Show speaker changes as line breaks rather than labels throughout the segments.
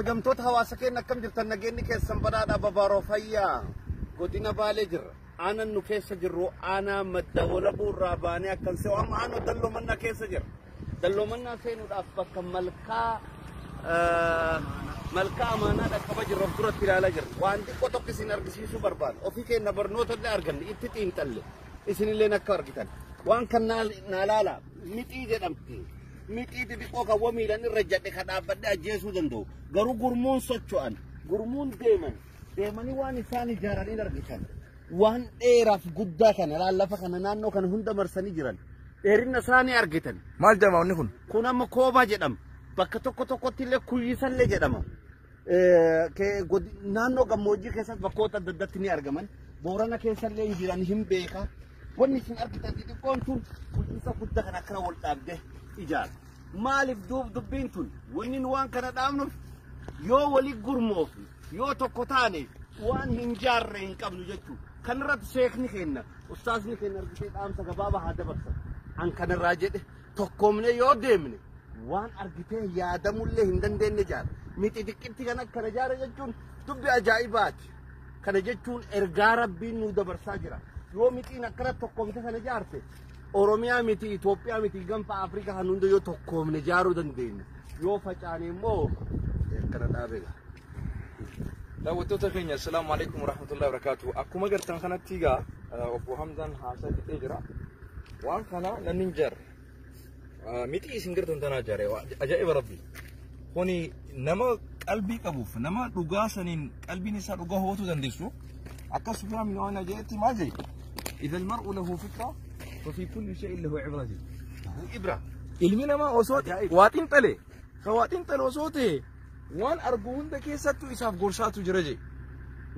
Kabajamtoota hawaasa keenya akkam jirtan nageenyi keessan badhaadhaa babaaroo fayyaa godina Baalee jirra. Aanaan nu keessa jirru aanaa madda walabuu irraa baanee akkan se'u amma aanoo dalloomannaa keessa jira. Dalloomannaa seenuudhaaf bakka malkaa malkaa amaanaa dhaqqaba jirra of duratti ilaalaa jirra. Waan xiqqoo tokko isin argisiisuu barbaada. Ofii keenya barnoota illee arganne itti xiinxalle isinillee akka argitan. Waan kan naa laala mixii jedhamti. Mixii xixiqqoo kan miilan irra jadhe kan dhaabbadhe ajjeesuu danda'u. Garuu gurmuun socho'an, gurmuun deeman, deemanii waan isaan ijaaranii argitan. Waan dheeraaf guddaa kana lafa kana naannoo kana hunda marsanii jiran. Dheerina isaanii argitan.
Maal jedhama wanni kun?
Kun amma koobaa jedhama. Bakka tokko tokkotti illee kuyyisallee jedhama. Naannoo gammoojjii keessatti bakkoota adda addaatti ni argaman. Boorana keessallee hin jiran hin beeka. Wanni isin argitan xixiqqoon tun kuyyisa guddaa kana akkana wal dhaabdee ijaara. Maaliif duub dubbiin tun wanni nu waan kana dhaabnuuf yoo walii gurmoofne yoo tokko taane waan hin jaarre hin qabnu jechuudha. Kanarratti sheekni kenna ustaasni kenna argitee dhaamsa gabaabaa haa dabarsan. An kanarraa jedhe tokkoomne yoo deemne waan argitee yaadamullee hin dandeenye jaara. Mixi xiqqeetti kan akkana jaara jechuun dubbi ajaa'ibaati. Kana jechuun ergaa rabbiin nu dabarsaa jira. Yoo mixiin akkana tokkoomte kana jaarte Oromiyaa miti Itoophiyaa miti gaanfa Afrikaa kan hunda yoo tokkoomne jaaruu dandeenya. Yoo facaane immoo akkana dhaabeega.
Daawwattoota keenya assalaamu alaikum warahmatullahi wabarakatuh. Akkuma gartan kanatti egaa obbo Hamzaan haasaa fixee jira. Waan kana namni hin jaarre. Mixii isin gartan tanaa jaare ajaa'iba rabbi. Kuni nama qalbii qabuuf nama dhugaa saniin qalbiin isaa dhugaa hubachuu dandeessu. Akka Sufyaan bin Uyayna jedhetti maal jedhe? إذا المرء له فكرة ففي كل شيء له عبرة.
Ibra.
Ilmi namaa osoo waa xiinxale ka waa xiinxale osoo ta'e waan argu hunda keessattuu isaaf gorsaatu jira je.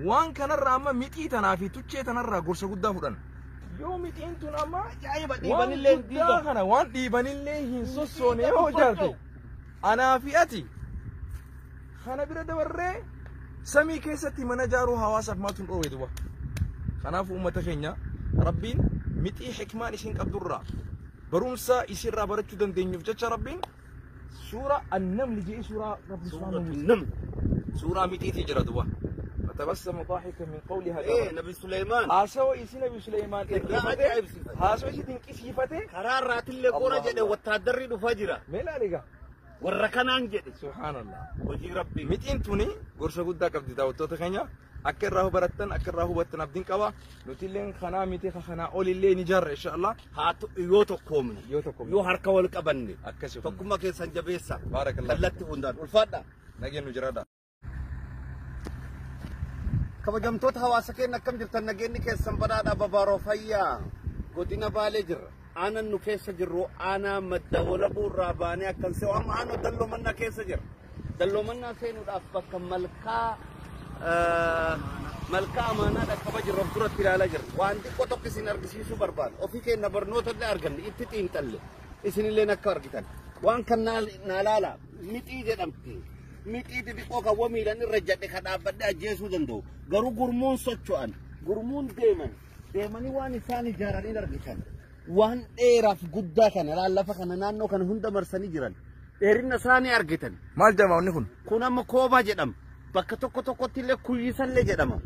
Waan kanarraa amma mixii tanaa fi tuchee tanarraa gorsa guddaa fudhan. Yoo mixiin tun amma
Ajaa'iba
waan
dhiibanillee
guddaa kana waan dhiibanillee hin sossoone yoo ijaarte anaa fi ati kana bira dabarree samii keessatti mana ijaaruu hawaasaaf maaltu hin dhoowwe duba. Kanaafuu uummata keenya rabbiin mixii hikmaan isin qabdurraa barumsa isinirraa barachuu dandeenyuuf jecha rabbiin suura annamli jedhee suuraa rabbi subhaanahu wa
Namni.
suuraa mixiitii jira duba. فتبسم ضاحكا من قولها
Ee Nabi Suleymaan.
haasawa isi nabi Suleymaan
Ergaa ajaa'ibsiifate.
haasawa isi dinqisiifate
Karaa irraatillee qora jedhe wattaaddarri dhufaa jira.
mee ilaali egaa
Warra kanaan jedhe.
subhaanallah.
Hojii rabbii.
Mixiin tuni gorsa guddaa qabdi daawwattoota keenya akka irraa barattan akka irraa hubattan abdiin qaba nuti illeen kanaa miti kanaa olillee ni jaarra insha Allah.
Haa yoo tokkoomne.
Yoo tokkoomne.
Yoo harka wal qabanne.
Akkasi
Tokkummaa keessan jabeessa.
Baarakallah.
Kallatti hundaan ulfaadha.
Nageen nu jiraadha.
Kabajamtoota hawaasa keenya akkam jirtan nageenyi keessan badhaadhaa babaaroo fayyaa godina Baalee jirra. Aanaan nu keessa jirru aanaa madda walabuu irraa baanee akkan se'u amma aanoo dalloomannaa keessa jira. Dalloomannaa seenuudhaaf bakka malkaa malkaa amaanaa dhaqqaba jirra of duratti ilaalaa jirra. Waan xiqqoo tokko isin argisiisuu barbaada. Ofii keenya barnoota illee arganne itti xiinxalle isinillee akka argitan. Waan kan naa laala mixii jedhamti. Mixii xixiqqoo kan miilan irra jadhe kan dhaabbadhe ajjeesuu danda'u. Garuu gurmuun socho'an, gurmuun deeman, deemanii waan isaan ijaaranii argitan. Waan dheeraaf guddaa kana lafa kana naannoo kana hunda marsanii jiran. Dheerina isaanii argitan.
Maal jedhama wanni kun?
Kun amma koobaa jedhama. Bakka tokko tokkotti illee kuyyisallee jedhama.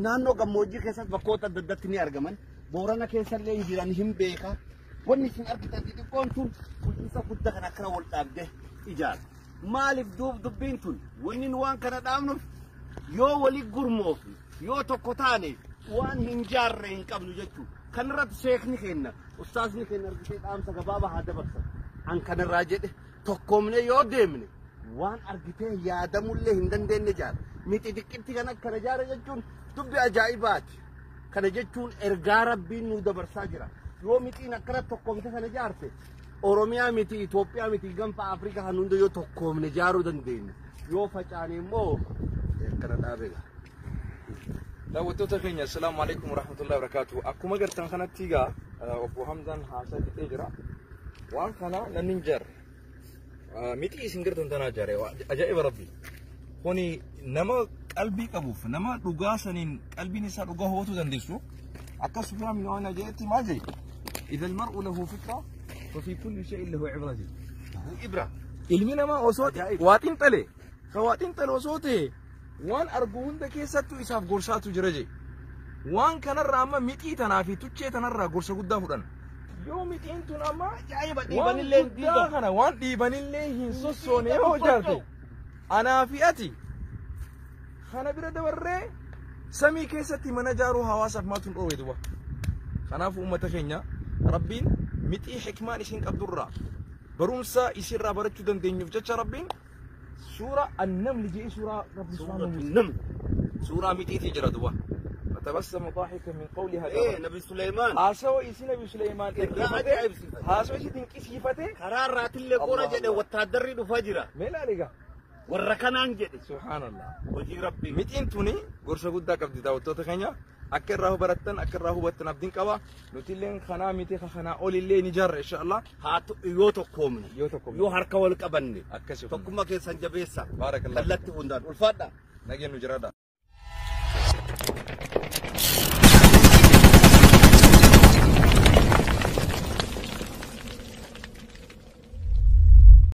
Naannoo gammoojjii keessatti bakkoota adda addaatti ni argaman. Boorana keessallee hin jiran hin beeka. Wanni isin argitan xixiqqoon tun kuyyisa guddaa kana akkana wal dhaabdee ijaara. Maaliif duub dubbiin tun wanni nu waan kana dhaabnuuf yoo walii gurmoofne yoo tokko taane waan hin jaarre hin qabnu jechuudha. Kanarratti sheekni kenna ustaasni kenna argitee dhaamsa gabaabaa haa dabarsan. An kanarraa jedhe tokkoomne yoo deemne waan argitee yaadamullee hin dandeenye jaara. Mixi xiqqeetti kan akkana jaara jechuun dubbi ajaa'ibaati. Kana jechuun ergaa rabbiin nu dabarsaa jira. Yoo mixiin akkana tokkoomte kana jaarte Oromiyaa miti Itoophiyaa miti gaanfa Afrikaa kan hunda yoo tokkoomne jaaruu dandeenya. Yoo facaane immoo akkana dhaabeega.
Daawwattoota keenya assalaamu alaikum warahmatullahi wabarakatuh. Akkuma gartan kanatti egaa obbo Hamzaan haasaa fixee jira. Waan kana namni hin jaarre. Mixii isin gartan tanaa jaare ajaa'iba rabbi. Kuni nama qalbii qabuuf nama dhugaa saniin qalbiin isaa dhugaa hubachuu dandeessu. Akka Sufyaan bin Uyayna jedhetti maal jedhe? إذا المرء له فكرة ففي كل شيء له عبرة.
Ibra.
Ilmi namaa osoo
Ajaa'iba.
waa xinxale ka waa xinxale osoo ta'e waan argu hunda keessattuu isaaf gorsaatu jira je. Waan kanarraa amma mixii tanaa fi tuchee tanarraa gorsa guddaa fudhan. Yoo mixiin tun amma
Ajaa'iba
waan
dhiibanillee hin
guddaa
diigamu.
kana waan dhiibanillee hin sossoone yoo ijaarte anaa fi ati kana bira dabarree samii keessatti mana ijaaruu hawaasaaf maaltu nu dhoowwe duba. Kanaafuu uummata keenya Rabbiin mixii hikmaan isin qabdurraa barumsa isinirraa barachuu dandeenyuuf jecha Rabbiin suura annamli jedhee suuraa Rabbi
Suuratu
subhaanahu
naml.
suuraa mixiitii jira duba. Fatabassama daahika min qawlihaa
Nabi Suleymaan.
Haasawa isi Nabi Suleymaan
Irraa
dhaggeeffate
ajaa'ibsiifate.
haasawa isi dinqisiifate
Karaa irraatillee qora
Allah
jedhe
Allah.
wattaaddarri dhufaa jira.
mee ilaali egaa
Warra kanaan jedhe.
subhaanallah.
Hojii Rabbii.
Mixiin tuni gorsa guddaa qabdi daawwattoota keenya akka irraa barattan akka irraa hubattan abdiin qaba nuti illee kanaa miti kanaa ol illee ni ijaarra insha Allah.
Haa yoo tokkoomne.
Yoo tokkoomne.
Yoo harka wal qabanne.
Akkasi
Tokkummaa keessan jabeessa.
Baarakallah.
Kallatti hundaan ulfaadha.
Nageenyu jiraadha.